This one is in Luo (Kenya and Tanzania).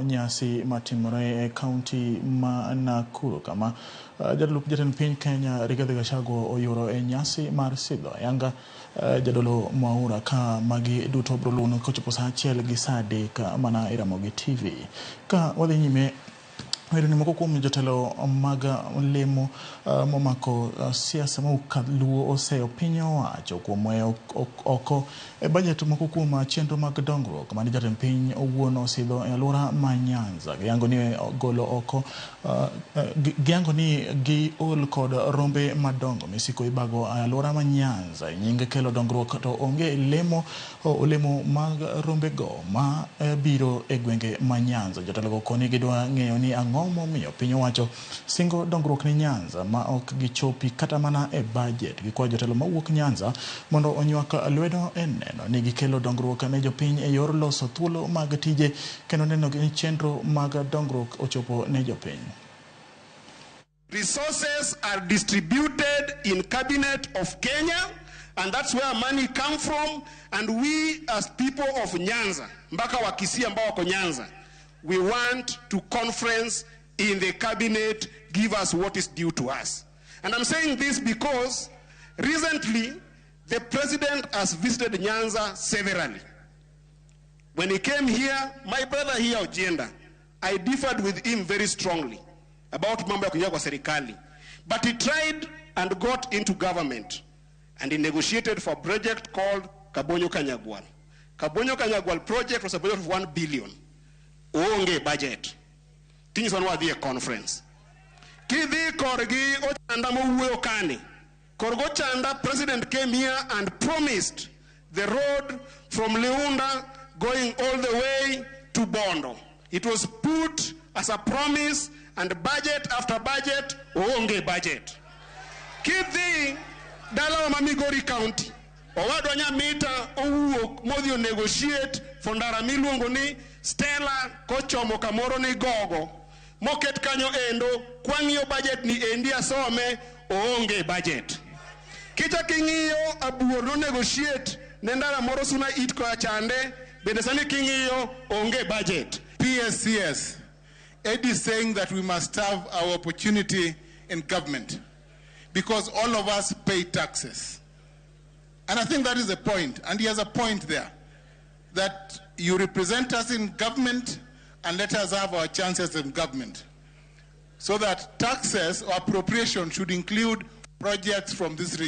Nyasi matimore e kaunti ma Nakuru kama jalup jatend piny Kenya Rigathi Gachagua oyuoro e nyasi mar sidho ayanga jadolo Mwaura ka magi duto biro luwo kochopo saa achiel gi saa adek mana e Ramogi TV. Ka wadhi nyime wayudo ni moko kuom jotelo mag lemo momako siasa mowuok kaluo oseyo piny owacho kuom weyo oko e bajet moko kuom chenro mag dongruok mane jatend piny owuon osidho e alwora ma Nyanza. Giyango ni golo oko giyango ni giol kod rombe madongo misiko ibago e alwora ma Nyanza e nying kelo dongruok to onge lemo olemo mag rombego ma biro e gwenge ma Nyanza. Jotelo go koni gidwa ng'eyo ni ang'o momiyo piny owacho singo dongruok ne Nyanza ma ok gichopi kata mana e bajet. Gikwayo jotelo mawuok Nyanza mondo onywak lwedo e neno ni gikelo dongruok ne jopiny e yor loso thuolo mag tije kendo neno ni chenro mag dongruok ochopo ne jopiny. Resources are distributed in cabinet of Kenya, and that's where money come from. And we as people of Nyanza, mpaka Wakisii ambao wako Nyanza, we want to conference in the cabinet, give us what is due to us. And I'm saying this because recently the president has visited Nyanza severally. When he came here, my brother here, Ojienda, I differed with him very strongly about mambo ya kuingia kwa serikali. But he tried and got into government. And he negotiated for a project called Kabonyo Kanyagwal. Kabonyo Kanyagwal project was a budget of 1 billion. Onge budget. Tinyiso ni wadhi e conference. Kidhi korgi Ochanda mowuoyo kani. Korgi Ochanda, president came here and promised the road from Liunda going all the way to Bondo. It was put as a promise and budget after budget, onge budget. Kidhi dalawa ma Migori County, owadwa Nyamita owuok modhi o negotiate for ndara miluongo ni Stella kochomo kamoro ni Gogo. Moket kanyo endo, kwang'iyo budget ni endi asome, oonge budget. Kichak ing'iyo Abuor no negotiate ne ndara moro Suna It koa chande, bende sani king'iyo onge budget. PSCS, Eddie is saying that we must have our opportunity in government because all of us pay taxes. And I think that is the point, and he has a point there, that you represent us in government and let us have our chances in government. So that taxes or appropriation should include projects from this region.